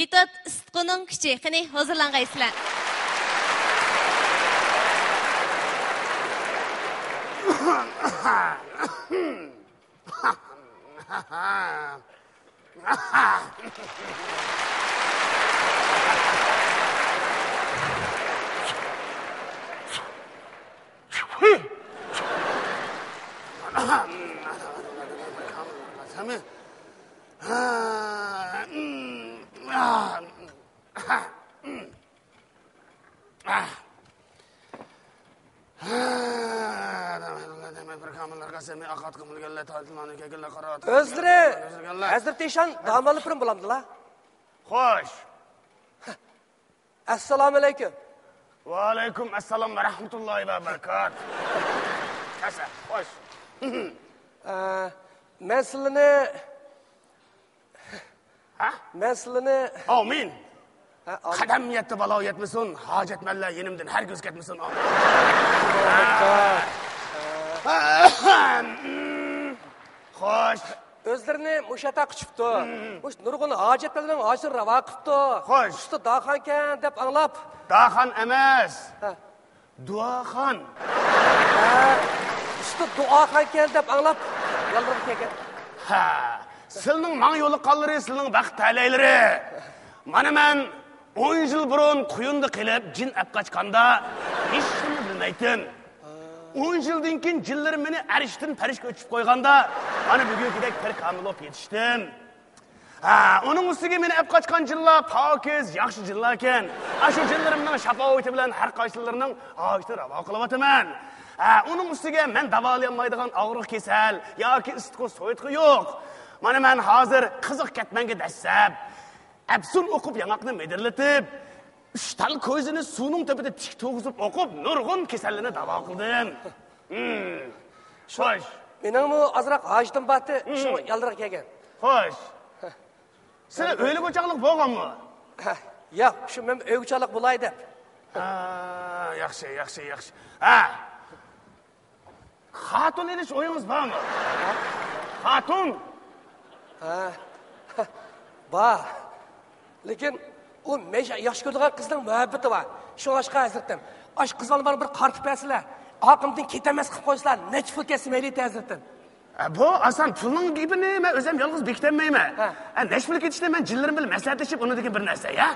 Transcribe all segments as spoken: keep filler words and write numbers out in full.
مېتود ئىسسىتقۇنىڭ كۈچى. قېنى، ھۇزۇرلانغايسىلەر. ئۆزلىرى ھەزرىتى ئىشان داموللا پىرىم بولامدىلا؟ خوش. ئەسسالامۇئەلەيكۇم. ۋەئەلەيكۇم ئەسسالام ۋە رەھمەتۇللاھى ۋە بەرىكات. كەسە، خوش. ئە، مەن سىلىنى، ھە؟ مەن سىلىنى. ئامىن. ھە، ئامىن. قەدەم يەتتى بالاۋ يەتمىسۇن، ھاجەتمەنلەر يېنىمدىن ھەرگىز كەتمىسۇن. ئامىن. خوش. ئۆزلىرىنى مۇشۇ يەردە قىچىپتۇ. مۇشۇ نۇرغۇن ھاجەتمەنلەرنىڭ ھاجىتىنى راۋا قىپتۇ. خوش. ئۇستا داخانكەن دەپ ئاڭلاپ. داخان ئەمەس. ھە. دۇئاخان. ھە، ئۇستا دۇئاخانكەن دەپ ئاڭلاپ يالۋۇرۇپ كەلگەن. ھە، سىلنىڭ ماڭا يولۇققانلىرى سىلنىڭ بەخت تەلەيلىرى. مانا مەن ئون يىل بۇرۇن قۇيۇندا قېلىپ جىن ئەپ قاچقاندا ھېچنېمە بىلمەيتتىم. ئون يىلدىن كېيىن جىنلىرىم مېنى ئەرشتىن پەرشكە ئۆتۈپ قويغاندا مانا بۈگۈنكىدەك پىر كامىل بولۇپ يېتىشتىم. ھە، ئۇنىڭ ئۈستىگە مېنى ئەپ قاچقان جىنلار پاكىز، ياخشى جىنلاركەن. ئاشۇ جىنلىرىمنىڭ شاپائىتى بىلەن ھەر قايسىلىرىنىڭ ھاجىتىنى راۋا قىلىۋاتىمەن. ھە، ئۇنىڭ ئۈستىگە مەن داۋالىيالمايدىغان ئاغرىق كېسەل ياكى ئىسسىتقۇ سويۇتقۇ يوق. مانا مەن ھازىر قىزىق كەتمەنگە دەسسەپ، ئەپسۇن ئوقۇپ ياڭاقنى مىدىرلىتىپ، ئۈچ تال كويزىنى سۇنىڭ تۆپىدە تىك تۇرغۇزۇپ ئوقۇپ، نۇرغۇن كېسەللەرنى داۋا قىلدىم. ھىم. خوش. مېنىڭمۇ ئازراق ھاجىتىم بارتى، شۇڭا يالدىراق كەلگەن. خوش. سىلەر ئۆيلۈك ئوچاقلىق بولغانمۇ؟ ھە، ياق، شۇ مەن ئۆيگە ئوچاقلىق بولاي دەپ. ھە، ياخشى، ياخشى، ياخشى. ھە. خاتۇن ئېلىش ئويىڭىز بارمۇ؟ ھە؟ خاتۇن؟ ھە. بار. لېكىن ئۇ مەن ياخشى كۆرىدىغان قىزنىڭ مۇھەببىتى بار. شۇڭلاشقا ھەزرىتىم، ئاش قىزلارنى بار بىر قارىتىپ بەرسىلە، ئارقىمدىن كېتەمەس قىلىپ قويسىلا، نەچچە پۇل كەتسە مەيلى ئىدى ھەزرىتىم. ئە، بۇ ئاسان، پۇلنىڭ گېپىنى مەن ئۆزۈم يالغۇز بېكىتەلمەيمەن. ھە. ئە، نەچچە پۇل كېتىشنى مەن جىنلىرىم بىلەن مەسلىھەتلىشىپ ئۇنىڭدىكى بىر نەرسە، يا؟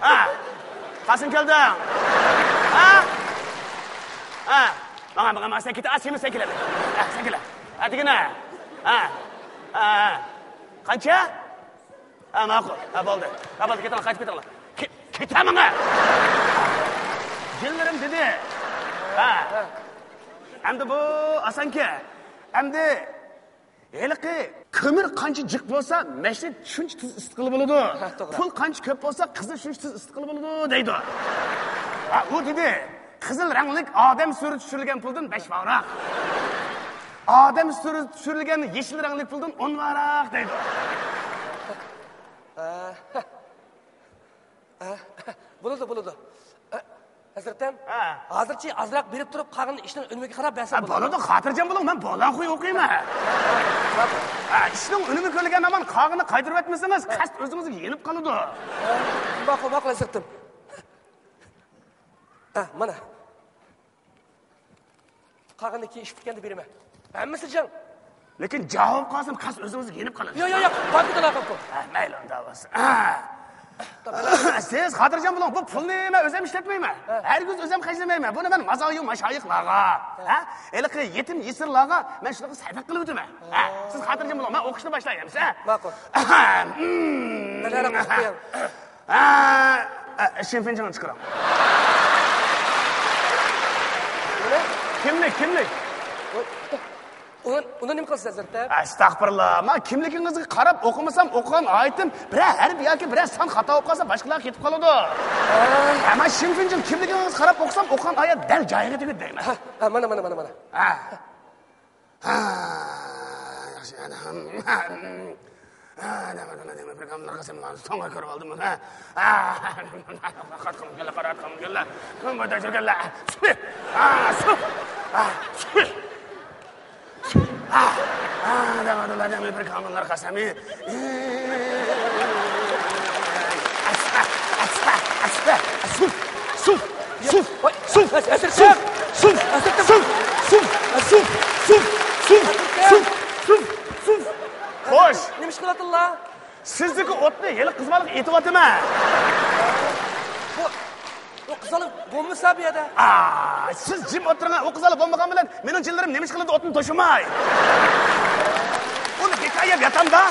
ھە، قايسىڭ كەلدىڭ؟ ھە؟ ھە، ماڭا، ماڭا، ماڭا، سەن كېتە، سەن كېلە. ھە، سەن كېلە. ھە، دېگىنە. ھە. ھە، ھە. قانچە؟ ھە، ماقۇل. ھە، بولدى. ھە، بولدى، كېتىڭلار، قايتىپ كېتىڭلار. كېتە ماڭا. جىنلىرىم دېدى. ھە. ئەمدى بۇ ئاسانكەن. ئەمدى ھېلىقى كۆمۈر قانچە جىق بولسا، مەشنى شۇنچە تېز ئىسسىتقىلى بولىدۇ. ھە، توغرا. پۇل قانچە كۆپ بولسا، قىزنى شۇنچە تېز ئىسسىتقىلى بولىدۇ، دەيدۇ. ھە، ئۇ دېدى، قىزىل رەڭلىك ئادەم سۈرىتى چۈشۈرۈلگەن پۇلدىن بەش باراق. ئادەم سۈرىتى چۈشۈرۈلگەن يېشىل رەڭلىك پۇلدىن ئون باراق، دەيدۇ. ھە. ئە، بولىدۇ، بولىدۇ. ئە، ھەزرىتىم، ھە. ھازىرچە ئازراق بېرىپ تۇرۇپ، قالغىنىنى ئىشنىڭ ئۈنۈمىگە قاراپ بەرسەم ھە، بولىدۇ. بولىدۇ، خاتىرجەم بولۇڭ، مەن بولغان خۇي ئوقۇيمەن. ھە، ئىشنىڭ ئۈنۈمى كۆرۈلگەن ھامان قالغىنىنى قايتۇرۇۋەتمىسىڭىز، قەست ئۆزىڭىزگە يېنىپ قالىدۇ. ھە، ماقۇل، ماقۇل، ھەزرىتىم. ھە، مانا. قالغىنىنى كېيىن ئىش پۈتكەندە بېرىمەن. ھەممىسى جىڭ. لېكىن جاۋاب قالسام، قەست ئۆزىڭىزگە يېنىپ قالىدۇ. ياق، ياق، ياق. بانكىدا لاقاپ قوي. ھە، مەيلى، ئۇنداق بولسا. ھە. سىز خاتىرجەم بولۇڭ، بۇ پۇلنى مەن ئۆزۈم ئىشلەتمەيمەن. ھە. ھەرگىز ئۆزۈم خەجلىمەيمەن. بۇنى مەن مازايۇ ماشايىخلارغا، ھە، ھېلىقى يېتىم يېسىرلارغا مەن شۇلارغا سەدەقە قىلىۋېتىمەن. ھە، سىز خاتىرجەم بولۇڭ، مەن ئوقۇشنى باشلاي ئەمىسە. ماقۇل. مەن ھەرە قىلىپ قوياي. ھە، ھە، شىنفېنجىڭنى چىقىرىڭ. نېمە؟ كىملىك، كىملىك. ئۇنى، ئۇنى نېمە قىلىسىز، ھەزرىتىم؟ ئەستەغپۇرۇللا، مەن كىملىكىڭىزگە قاراپ ئوقۇمىسام، ئوقۇغان ئايىتىم بىرەر ھەرپ ياكى بىرەر سان خاتا بولۇپ قالسا، باشقىلارغا كېتىپ قالىدۇ. ھە. ھە، مەن شىنفېنجىڭ كىملىكىڭىزگە قاراپ ئوقۇسام، ئوقۇغان ئايەت دەل جايىغا تېگىدۇ دەيمەن. ھە، ھە، مانا، مانا، مانا، مانا. ھە. ھە، ياخشى، ئەنە. ھە، نېمە، نېمە، نېمە، بىر كاملار قىلسام، سوڭا كۆرۈپ ئالدىم بۇنى. ھە، قاراتقان كەلدى، قاراتقان كەلدى. بۇ دەجۈرگەنلەر. ھە، سۇ. ھە، سۇ. ھە، ھە، نېمە، نېمە، نېمە، بىر كاملار قىلسام. ئەستا، ئەستا، ئەستا، سۇ، سۇ، سۇ، سۇ، سۇ، سۇ، سۇ، سۇ، سۇ، سۇ، سۇ، سۇ، سۇ، سۇ، سۇ. خوش. نېمە ئىش قىلىۋاتىدىلا؟ سىزدىكى ئوتنى ھېلىقى قىز بالىغا ئېتىۋاتىمەن. بۇ، بۇ قىز بالا بولمىسا بۇ يەردە. ئا، سىز جىم ئولتۇرۇڭ، ئۇ قىز بالا بولمىغان بىلەن مېنىڭ جىنلىرىم نېمە ئىش قىلىدۇ ئوتنى توشۇماي. ئۇنى بىكار يەپ ياتامدا.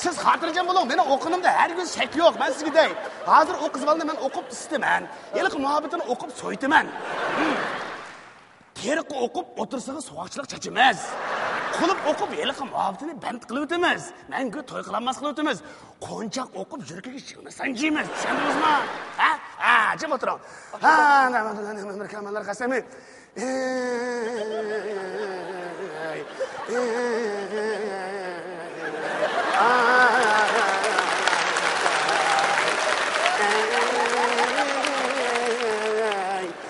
سىز خاتىرجەم بولۇڭ، مېنىڭ ئوقۇنۇمدا ھەرگىز شەك يوق، مەن سىزگە دەي. ھازىر ئۇ قىز بالىنى مەن ئوقۇپ ئىسسىتىمەن. ھېلىقى مۇھەببىتىنى ئوقۇپ سويىتىمەن. تېرىققا ئوقۇپ ئوتتۇرىسىغا سوغۇقچىلىق چاچىمىز. قۇلۇپ ئوقۇپ ھېلىقى مۇھەببىتىنى بەند قىلىۋېتىمىز. مەڭگۈ توي قىلالماس قىلىۋېتىمىز. قونچاق ئوقۇپ يۈرىكىگە شىڭنە سانجىمىز. چۈشەندىڭىزمۇ؟ ھە؟ ھە، جىم ئولتۇرۇڭ. ھە، نېمە، نېمە، نېمە، بىر كاماللار قەسەمى.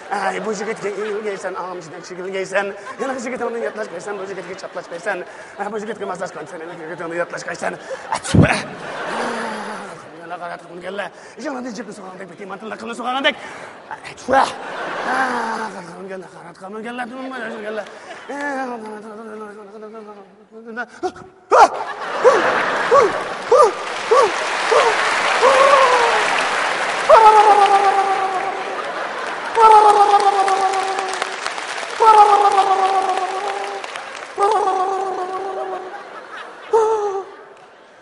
ئەي، بۇ يىگىتكە ئىگىلگەيسەن، ئاڭامچىدەك چىگىلگەيسەن. ھېلىقى يىگىتىڭدىن ياتلاش قايسەن، بۇ يىگىتكە چاپلاش قايسەن. ئەي، بۇ يىگىتكە ماساژ قىلسەن، ھېلىقى يىگىتىڭدىن ياتلاش قايسەن. ئەتۈۋە. قاراتقىمىكەنلە، قاراتقىمىكەنلە. يېڭىدىن جىپنى سوغانغاندەك، بىتىمانتىنلا قىلنى سوغانغاندەك. ئەتۈۋە. قاراتقىمىكەنلە، قاراتقىمىكەنلە.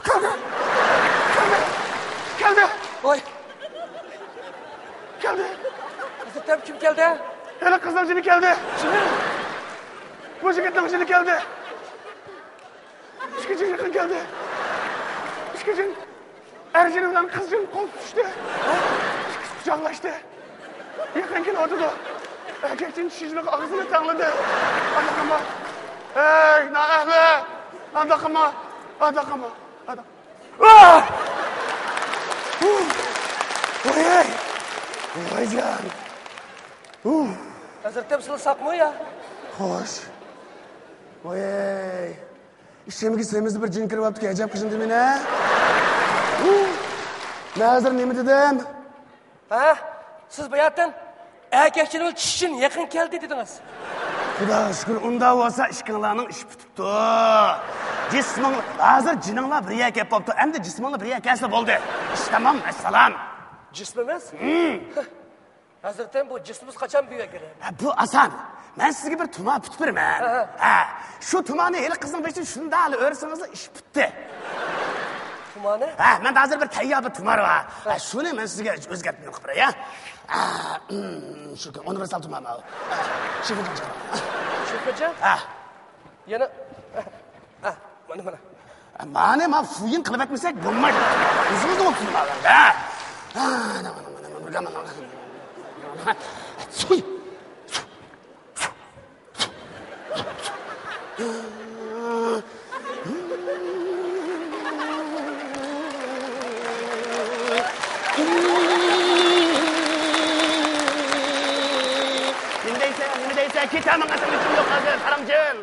كەلدى! كەلدى! كەلدى! ۋاي! كەلدى! ھەزرىتىم، كىم كەلدى؟ ھېلى قىزنىڭ جىنى كەلدى! جىنى؟ بۇ يىگىتنىڭ جىنى كەلدى! ئىككى جىن يېقىن كەلدى. ئىككى جىن. ئەر جىن بىلەن قىز جىن قول تۇتۇشتى. ئىككىسى قۇچاقلاشتى. يېقىن كېلىۋاتىدۇ. ئەركەك جىن چىشىنىپ ئاغزىنى تەڭلىدى. ئانداق قىلما. ھەي، نائەھلى! ئانداق قىلما. ئانداق قىلما. ئانداق. ئاھ! ۋاي! ۋايجان! ھەزرىتىم، سىلى ساقمۇ يا؟ خوش. ۋاي! ئىچىمگە سېمىزدە بىر جىن كىرىۋاپتىكەن، ئەجەب قىلىندى مېنى. مەن ھازىر نېمە دېدىم؟ ھە؟ سىز باياتىن ئەركەك جىن بىلەن چىشى جىن يېقىن كەلدى دېدىڭىز. خۇداغا شۈكۈر، ئۇنداق بولسا ئىككىڭلارنىڭ ئىشى پۈتۈپتۇ. جىسمىڭ، ھازىر جىنىڭلار بىر يەرگە كەپ بوپتۇ. ئەمدى جىسمىڭلار بىر يەرگە كەلسە بولدى. ئىش تامام، ۋەسسالام. جىسمىمىز؟ ھەزرىتىم، بۇ جىسمىمىز قاچان بىر يەرگە كېلەر؟ ھە، بۇ ئاسان. مەن سىزگە بىر تۇمار پۈتۈپ بېرىمەن. ھە، ھە. ھە، شۇ تۇمارنى ھېلى قىزنىڭ بېشىدىن شۇنداق ئۆرسىڭىزلا ئىش پۈتتى. تۇمارنى؟ ھە، مەن ھازىر بىر تەييار بىر تۇمار بار. ھە، شۇنى مەن سىزگە ئۆزگەرتمە قىلىپ بېرەي، ھە. ھە، شۇ ئۇنىۋېرسال تۇمار ماۋۇ. ھە، شىفىنجان چىقىرىڭ. شىفىنجان؟ ھە. يەنە، ھە، مانا، مانا. مانا، ما فۇيىن قىلىۋەتمىسەك بولمايدۇ. ئۆزىڭىزنىڭ ئوتتۇزى بار. ھە. نېمە دەيسەن، نېمە دەيسەن؟ كېتەلمەڭ، ئەسلى كىم يوق ھازىر، قاراڭجىن.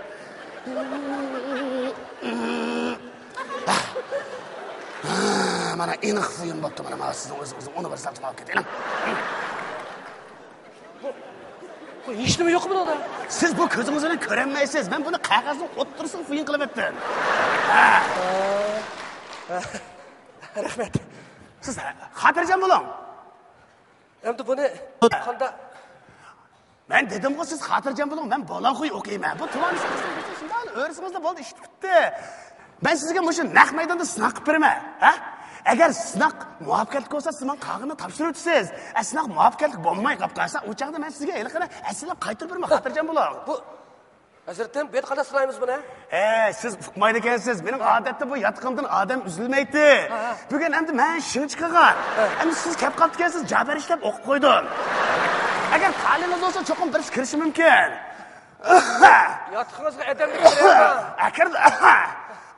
مانا ئېنىق فۇيىن بوپتۇ، مانا، مانا سىزنىڭ ئۆزىڭىزنىڭ ئۇنىۋېرسال تۇمار ئېلىپ كېتىڭ. بۇ، بۇ ھېچنېمە يوق بۇنىڭدا. سىز بۇ كۆزىڭىز بىلەن كۆرەلمەيسىز. مەن بۇنى قەغەزنىڭ ئوتتۇرىسىغا فۇيىن قىلىۋەتتىم. ھە. رەھمەت. سىز خاتىرجەم بولۇڭ. ئەمدى بۇنى قانداق؟ مەن دېدىمغۇ، سىز خاتىرجەم بولۇڭ، مەن بولاخۇي ئوقۇيمەن. بۇ تۇمارنى شۇنداق ئۆرسىڭىزلا بولدى، ئىش پۈتتى. مەن سىزگە مۇشۇ نەق مەيداندا سىناق قىلىپ بېرىمەن. ھە؟ ئەگەر سىناق مۇۋەپپەقىيەتلىك بولسا، سىز ماڭا قاغىنى تاپشۇرۇۋېتىسىز. ئە، سىناق مۇۋەپپەقىيەتلىك بولماي قاپ قالسا، ئۇ چاغدا مەن سىزگە ھېلىقىنى ئەسلىگە قايتۇرۇپ بېرىمەن، خاتىرجەم بولۇڭ. بۇ ھەزرىتىم، بۇ يەردە قانداق سىنايمىز بۇنى؟ ھە، سىز ئۇقمايدىكەنسىز. مېنىڭ ئادەتتە بۇ ياتىقىمدىن ئادەم ئۈزۈلمەيتتى. ھە، ھە. بۈگۈن ئەمدى مەن شىڭ چىقىرغان. ھە. ئەمدى سىز كەپ قاپتىكەنسىز، جابەر ئىشلەپ ئوقۇپ قويدۇم. ئەگەر تالىيىڭىز بولسا، چوقۇم بىرسى كىرىشى مۇمكىن. ياتىقىڭىزغا ئادەمنى كىرىۋېتىڭ. ئەكىردى.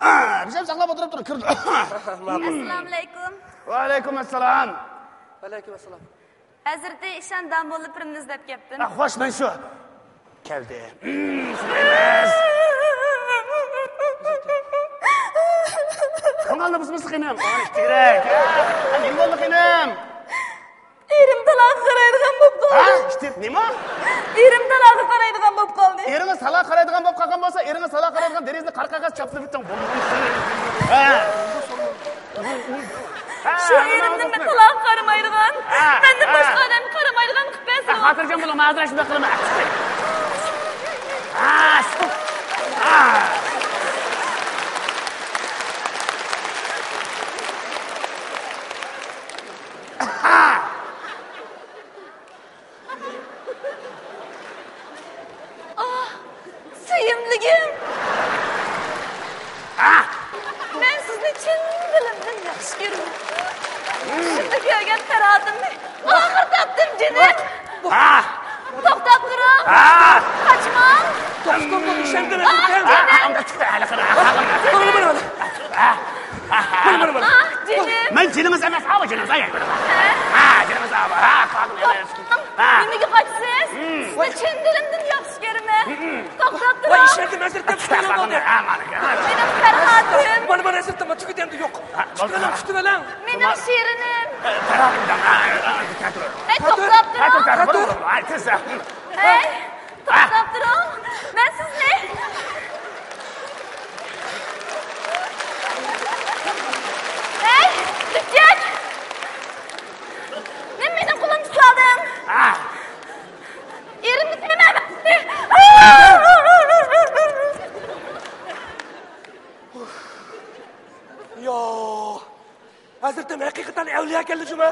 بىز ھەم ساقلاپ ئولتۇرۇپ تۇرۇڭ، كىرىڭ. ئەسسالامۇئەلەيكۇم. ۋەئەلەيكۇم ئەسسالام. ۋەئەلەيكۇم ئەسسالام. ھەزرىتى ئىشان داموللا پىرىمنى ئىزدەپ كەپتىم. ئا، خوش، مەن شۇ. كەلدى. كۆڭۈلنى بۇزمىسا خېنىم. ئانا كېرەك. نېمە بولدى خېنىم؟ ئېرىم تالاغا قارايدىغان بولۇپ قالدى. ھە؟ ئىشتىپ نېمە؟ ئېرىم تالاغا قارايدىغان بولۇپ قالدى. ئېرىڭىز تالاغا قارايدىغان بولۇپ قالغان بولسا، ئېرىڭىز تالاغا قارايدىغان دېرىزىنى قارا قاغاز چاپلىۋېتىڭ. ھە. شۇ ئېرىمنى مەن تالاغا قارىمايدىغان، ھە، مەندىن باشقا ئادەمگە قارىمايدىغان قىلىپ بەرسىڭىز. خاتىرجەم بولۇڭ، مەن ھازىر شۇنداق قىلىمەن. ھە، ھە. ئاھ، سۆيۈملۈكۈم! مەن سىزنى چىن دىلىمدىن ياخشى كۆرىمەن. شۇندا كۆرگەن پەرھاتىمنى ئاخىر تاپتىم، جېنىم. توختاپ تۇرۇڭ. قاچماڭ. توختىتىڭ، ئىشەندىم. ئاھ، جېنىم. مانا، مانا، مانا. ئاھ، جېنىم. مەن جېنىڭىز ئەمەس، ئاۋۇ جېنىڭىز، ئاي، ھە، جېنىڭىز ئاۋۇ، ھە، قاغىلى. ھە. نېمىگە قاچىسىز؟ سىزنى چىن دىلىمدىن ياخشى كۆرىمەن. توختاپ تۇرۇڭ. ۋاي، ئىشەندىم، ھەزرىتىم، تۇتۇۋېلىڭ بولدى. مېنىڭ پەرھاتىم. مانا، مانا، ھەزرىتىم، تۈگىدى ئەمدى، يوق. تۇتۇۋېلىڭ، تۇتۇۋېلىڭ. مېنىڭ شېرىنىم. ھەي، توختاپ تۇرۇڭ. ھەي، توختاپ تۇرۇڭ. مەن سىزنى. ھەي، ئىپچەك! نېمە مېنىڭ قولۇمنى تۇتۇۋالدىڭ؟ ئېرىمنى تېمە! يا، ھەزرىتىم ھەقىقەتەن ئەۋلىياكەنلا جۇما.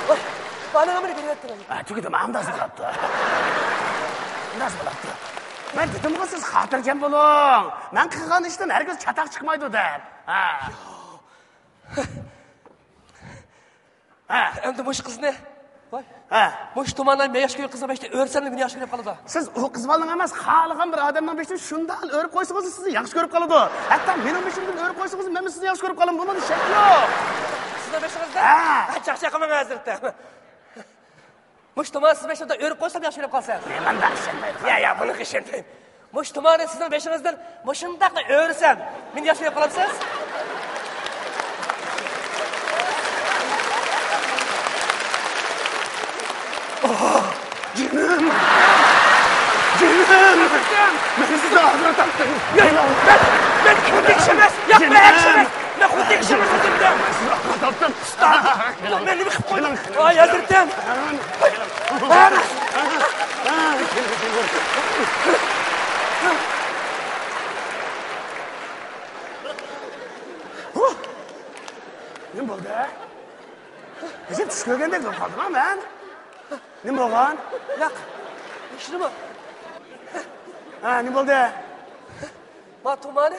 ۋاي، بالا نېمىنى بېرىۋەتتىڭىز؟ ھە، تۈگىدىم، ئانداز بولاتتى. ئانداز بولاتتى. مەن دېدىمغۇ، سىز خاتىرجەم بولۇڭ. مەن قىلغان ئىشتىن ھەرگىز چاتاق چىقمايدۇ دەپ. ھە. ھە. ئەمدى مۇشۇ قىزنى، ۋاي. ھە. مۇشۇ تۇماندا مەن ياخشى كۆرگەن قىزنى بەشتە ئۆرسەملا مېنى ياخشى كۆرۈپ قالىدۇ. سىز ئۇ قىز بالىنىڭ ئەمەس، خالىغان بىر ئادەمنىڭ بېشىدىن شۇنداق ئۆرۈپ قويسىڭىز، سىزنى ياخشى كۆرۈپ قالىدۇ. ھەتتا مېنىڭ بېشىمدىن ئۆرۈپ قويسىڭىز، مەنمۇ سىزنى ياخشى كۆرۈپ قالىمەن. بۇنىڭدا شەك يوق. سىزنىڭ بېشىڭىزدىن؟ ھە. ھە، چاقچاق قىلماڭ ھەزرىتىم. مۇشۇ تۇماننى سىز بېشىڭىزدا ئۆرۈپ قويسام ياخشى كۆرۈپ قالىسىز. مەن مۇنداق ئىشەنمەيمەن. يا، يا، بۇنىڭغا ئىشەنمەيمەن. مۇشۇ تۇماننى سىزنىڭ بېشىڭىزدىن مۇشۇنداقلا ئۆرسەم، مېنى ياخشى كۆرۈپ قالامسىز؟ جېنىم! جېنىم! مەن سىزنى ئازراق تاپتىم. ياق، مەن، مەن خۇددى ئىش ئەمەس. ياق، مەن ئىش ئەمەس. مەن خۇددى ئىش ئەمەس ئۆزۈمدە. ئازراق تاپتىم. ئۇستا، مەن نېمە قىلىپ قويدۇم؟ ۋاي ھەزرىتىم. نېمە بولدى؟ ئەجەب چۈش كۆرگەندەك بولۇپ قالدىم-ھە مەن. نېمە بولغان؟ ياق. ھېچنېمە. ھە، نېمە بولدى؟ ما تۇمانى.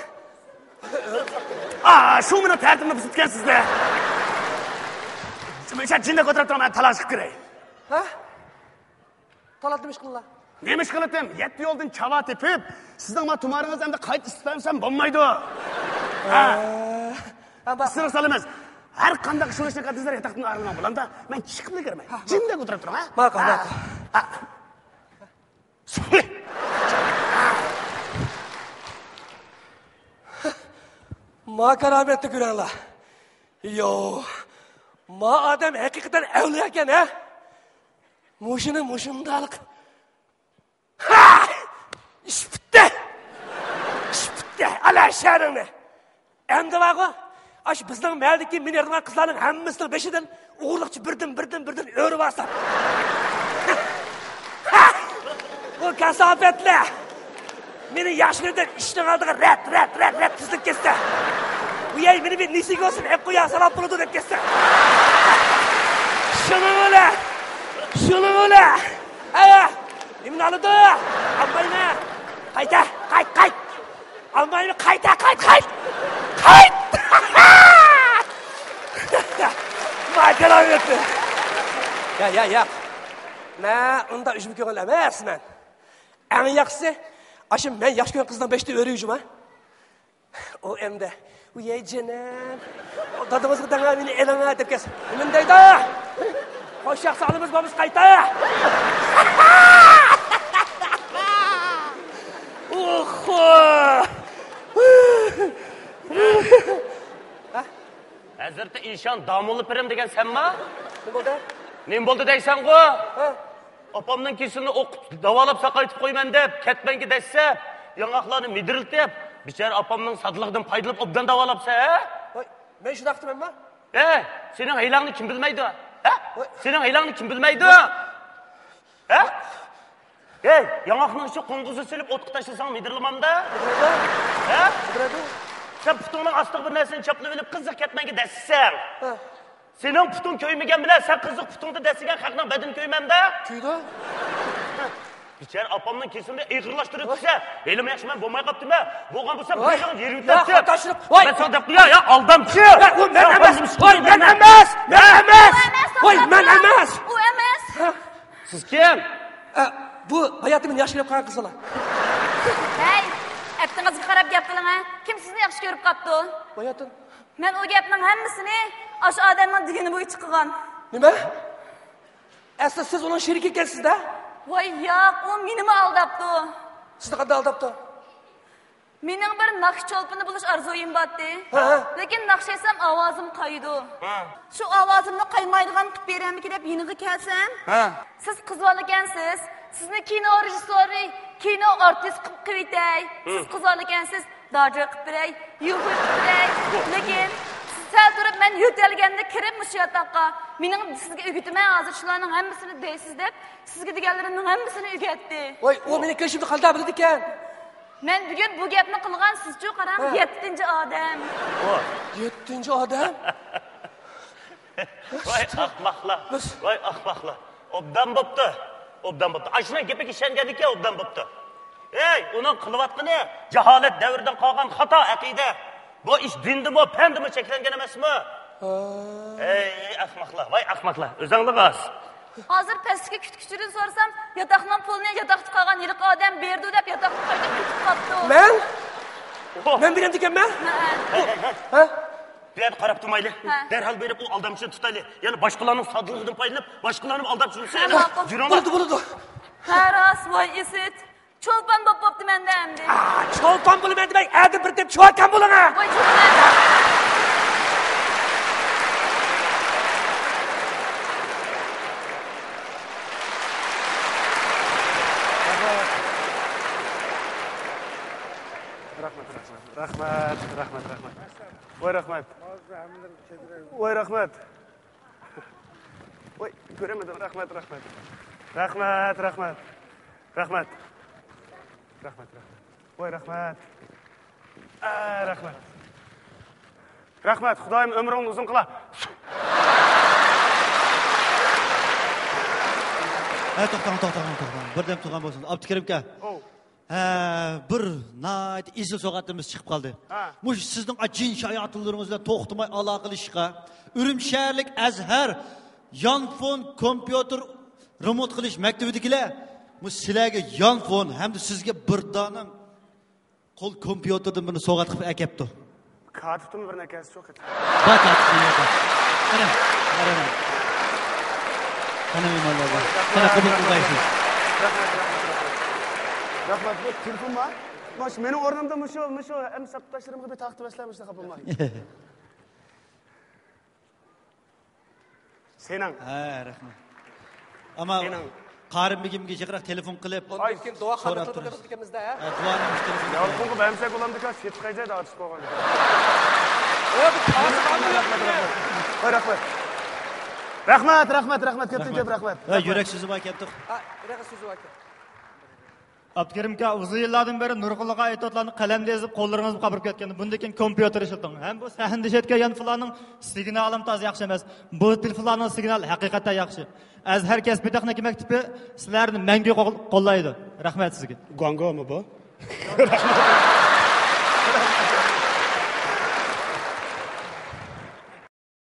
ئا، شۇ مېنىڭ تەتۈرىمنى بۇزۇپتىكەن سىزدە. شۇ جىندەك ئولتۇرۇپ تۇرۇڭ، مەن تالاش قىلىپ كىرەي. ھە؟ تالاتتىم ئىش قىلىلا. نېمە ئىش قىلىتىم؟ يەتتە يولدىن چاۋا تېپىپ، سىزنىڭ ما تۇمارىڭىزنى ئەمدى قايتا ئىسسىتىۋەرمىسەم بولمايدۇ. ھە. ھە، ما- ئىسسىرىق سالىمىز. ھەر قانداق ئىش بولۇشىنى قەدىسىلەر ياتاقتىن ئايرىلماڭ، بولامدا؟ مەن چىقىپلا كىرمەي. ھە، ما- جىندەك ئولتۇرۇپ تۇرۇڭ، ھە؟ ماقۇل، ھە. ماقۇل. ھە. ما كارامەتنى كۆرەڭلار. يو، ما ئادەم ھەقىقەتەن ئەۋلىيا ئىكەن، ھە؟ مۇشۇنى مۇشۇنداق. ھا! ئىش پۈتتى. ئىش پۈتتى. ئالا شەھىرىڭنى. ئەمدى بارغۇ، ئاشۇ بىزنىڭ مەھەللىدىكى مېنى ياقىدىغان قىزلارنىڭ ھەممىسىنىڭ بېشىدىن ئوغرىلىقچە بىردىن، بىردىن، بىردىن ئۆرۈۋالسام. بۇ كاساپەتلەر مېنى ياخشى كۆرىدىغان ئىشنىڭ ئالدىغا رەت، رەت، رەت، رەت تىزىلىپ كەتسە. ۋىيەي، مېنى بىر نېسىگە بولسۇن ئەپ قويۇڭ، ساۋاب بولىدۇ دەپ كەتسە. شۇنىڭ بىلەن، شۇنىڭ بىلەن. ئەيە، نېمىنى ئالىدۇ؟ ئالمايمەن. قايتا، قايت، قايت. ئالمايمەن، قايتا، قايت، قايت! قايت! ماجىرا يوق. يا، يا، يا. مەن ئۇنداق ئۈجمە كۆڭۈل ئەمەسمەن. ئەڭ ياخشىسى، ئاشۇ مەن ياخشى كۆرگەن قىزنىڭ بېشىدا ئۆرۈيجىما؟ ئۇ ئەمدى، ۋىي جېنىم، دادىڭىزغا دەڭە، مېنى ئېلىڭە دەپ كەلسە، نېمە دەيدۇ؟ خوش ياخشى ئالىمىز بارمىز قايتا. ئوخ. ھەزرىتى ئىشان داموللا پىرىم دېگەن سەنما؟ نېمە بولدى؟ نېمە بولدى دەيسەنغۇ؟ ھە؟ ئاپامنىڭ كېسىلىنى ئوقۇپ، داۋالاپ، ساقايتىپ قويىمەن دەپ، كەتمەنگە دەسسەپ، ياڭاقلارنى مىدىرلىتىپ، بىچارە ئاپامنىڭ سادىلىقىدىن پايدىلىنىپ ئوبدان داۋالاپسەن، ھە؟ ۋاي، مەن شۇنداق دېمەنما؟ ھەي، سېنىڭ ھىيلەڭنى كىم بىلمەيدۇ؟ ھە؟ ۋاي. سېنىڭ ھىيلەڭنى كىم بىلمەيدۇ؟ ھە؟ ھەي، ياڭاقنىڭ ئىچىگە قوڭغۇزنى سېلىپ ئوتقا تاشلىساڭ مىدىرلىمامدا؟ مىدىرلايدۇ. ھە؟ مىدىرلايدۇ. سەن پۇتۇڭنىڭ ئاستىغا بىر نەرسىنى چاپلىۋېلىپ قىزىق كەتمەنگە دەسسەڭ. ھە. سېنىڭ پۇتۇڭ كۆيمىگەن بىلەن سەن قىزىق پۇتۇڭدا دەسسىگەن خەقنىڭ بەدىنى كۆيمەمدە؟ كۆيىدۇ. بىچارە ئاپامنىڭ كېسىلىنى ئېغىرلاشتۇرۇپ كەتسە، ھېلىمۇ ياخشى مەن بولماي قاپتىمەن. بولغان بولسا بىر يىلنىڭ يېرىمى تەپتىم. ۋاي، يا، مەن ساڭا دەپ قوياي، يا ئالدامچى! ۋاي، ئۇ مەن ئەمەس! ۋاي، مەن ئەمەس! مەن ئەمەس! ۋاي، مەن ئەمەس! ئۇ ئەمەس! ھە؟ سىز كىم؟ ئە، بۇ باياتىن مېنى ياخشى كۆرۈپ قالغان قىزلار. ھەي، ئەپتىڭىزگە قاراپ گەپ قىلىڭ ھە. كىم سىزنى ياخشى كۆرۈپ قاپتۇ؟ باياتىن. مەن ئۇ گەپنىڭ ھەممىسىنى ئاشۇ ئادەمنىڭ دېگىنى بويىچە قىلغان. نېمە؟ ئەسلى سىز ئۇنىڭ شېرىكى ئىكەنسىز-دە؟ ۋاي ياق، ئۇ مېنىمۇ ئالداپتۇ. سىزنى قانداق ئالداپتۇ؟ مېنىڭ بىر ناخشا چولپىنى بولۇش ئارزۇيۇم بارتى. ھە، ھە. لېكىن ناخشا ئېيتسام ئاۋازىم قايىدۇ. ھە. شۇ ئاۋازىمنى قايمايدىغان قىلىپ بېرەمدىكىن دەپ يېنىغا كەلسەم، ھە. سىز قىز بالىكەنسىز، سىزنى كىنو رېژىسسورى، كىنو ئارتىس قىلىپ قىلىۋېتەي. سىز قىز بالىكەنسىز، داجى قىلىپ بېرەي، يۇخۇي قىلىپ بېرەي. لېكىن سىز سەل تۇرۇپ مەن يۆتەلگەندە كىرىپ مۇشۇ ياتاققا، مېنىڭ سىزگە ئۆگىتىمەن ھازىر شۇلارنىڭ ھەممىسىنى دەيسىز دەپ، سىزگە دېگەنلىرىمنىڭ ھەممىسىنى ئۆگەتتى. ۋاي، ئۇ مېنىڭ كۆرۈشۈمنى قانداق بىلىدىكەن؟ مەن بۈگۈن بۇ گەپنى قىلغان، سىزچۇ قاراڭ، ھە. يەتتىنچى ئادەم. ۋاي. يەتتىنچى ئادەم؟ ۋاي ئەخمەقلار، ۋاي ئەخمەقلار. ئوبدان بوپتۇ، ئوبدان بوپتۇ. ئاشۇنىڭ گېپىگە ئىشەنگەندىكىن ئوبدان بوپتۇ. ئەي، ئۇنىڭ قىلىۋاتقىنى جاھالەت دەۋرىدىن قالغان خاتا ئەقىدە. بۇ ئىش دىندىمۇ، پەندىمۇ چەكلەنگەن ئەمەسمۇ؟ ھە. ئەي ئەخمەقلار، ۋاي ئەخمەقلار، ئۆزۈڭلار راست. ھازىر پەستىكى كۈتكۈچىدىن سورىسام، ياتاقنىڭ پۇلىنى ياتاقتا قالغان ھېلىقى ئادەم بېرىدۇ دەپ ياتاقنى قايتا كېتىپ قاپتۇ. مەن؟ مەن بېرەمدىكەنمەن؟ ھە. ھە؟ بۇ يەردە قاراپ تۇرمايلى. ھە. دەرھال بېرىپ ئۇ ئالدامچىنى تۇتايلى. يەنە باشقىلارنىڭ سادىلىقىدىن پايدىلىنىپ، باشقىلارنى ئالداپ يۈرسە، ھە، ماقۇل. يۈرۈڭلار. بولىدۇ، بولىدۇ. ھە، راست، ۋاي ئىسىت. چولپان بوپ بوپتىمەن-دە ئەمدى. ئا، چولپان بولىمەن دېمەي، ئادەم بىر دەپ چولپان بولۇڭ ھە. ۋاي، چولپان. رەھمەت، رەھمەت، رەھمەت، رەھمەت، رەھمەت. ۋاي، رەھمەت. ۋاي، رەھمەت. ۋاي، كۆرەلمىدىم. رەھمەت، رەھمەت. رەھمەت، رەھمەت. رەھمەت. رەھمەت، رەھمەت. ۋاي، رەھمەت. ئا، رەھمەت. رەھمەت، خۇدايىم ئۆمرۈڭنى ئۇزۇن قىلا. ھە، توختاڭ، توختاڭ، توختاڭ. بىردەم تۇرغان بولسۇن. ئابدۇكېرىمكە. ئوۋ. ھە، بىر ناھايىتى ئېسىل سوۋغاتىمىز چىقىپ قالدى. ھە. مۇشۇ سىزنىڭ جىن شاياتىنلىرىڭىز بىلەن توختىماي ئالاقىلىشىشقا، ئۈرۈمچى شەھەرلىك ئەزھەر يانفون كومپيۇتېر رېمونت قىلىش مەكتىۋىدىكىلەر، مۇ سىلەرگە يانفون ھەمدە سىزگە بىر دانە قول كومپيۇتېردىن بىرنى سوۋغات قىلىپ ئەكەپتۇ. كاتىپتىمۇ بىر نەكەسى يوق. بار كاتىپتىن يوق. قېنى، قېنى. قېنى مېھمانلار بار. قېنى قوبۇل قىلغايسىز. رەھمەت، رەھمەت، رەھمەت. رەھمەت، بۇ تېلېفون بار. مانا شۇ مېنىڭ ئورنۇمدا مۇشۇ، مۇشۇ ھەم سەپداشلىرىمغا بىر تارقىتىۋەتسىلەر، مۇشۇنداق خاپا بولماي. سېنىڭ. ھە، رەھمەت. ئەمما سېنىڭ. قارىم بېگىمگە يىغراق تېلېفون قىلىپ، ئاندىن كېيىن دۇئا قابۇل قىلىدىكەنمىز-دە، ھە؟ ھە، دۇئانى مۇشۇ تېلېفون. يالقۇنغا بەرمىسەك بولامدىكەن، سېتىقايجايدا ئاچىسى بولغان. ۋاي، رەھمەت، رەھمەت. رەھمەت، رەھمەت، رەھمەت. كەپتىن كۆپ رەھمەت. ھە، يۈرەك سۆزى بار كەپتۇ. ھە، يۈرەك سۆزى بار كەن. ئابدۇكېرىم ئاكا، ئۇزۇن يىللاردىن بېرى نۇرغۇنلىغان ئېتيۇدلارنى قەلەمدە يېزىپ، قوللىرىڭىزغا قاپىرىپ كەتكەن. بۇندىن كېيىن كومپيۇتېر ئىشلىتىڭ. ھەم بۇ سەھنىدە ئىشلەتكەن يانفونلارنىڭ سىگنالىمۇ تازا ياخشى ئەمەس. بۇ تېلېفونلارنىڭ سىگنالى ھەقىقەتەن ياخشى. ئەزھەر كەسپىي تېخنىكا مەكتىپى سىلەرنى مەڭگۈ قول-، قوللايدۇ. رەھمەت سىزگە. گۇاڭگومۇ بۇ؟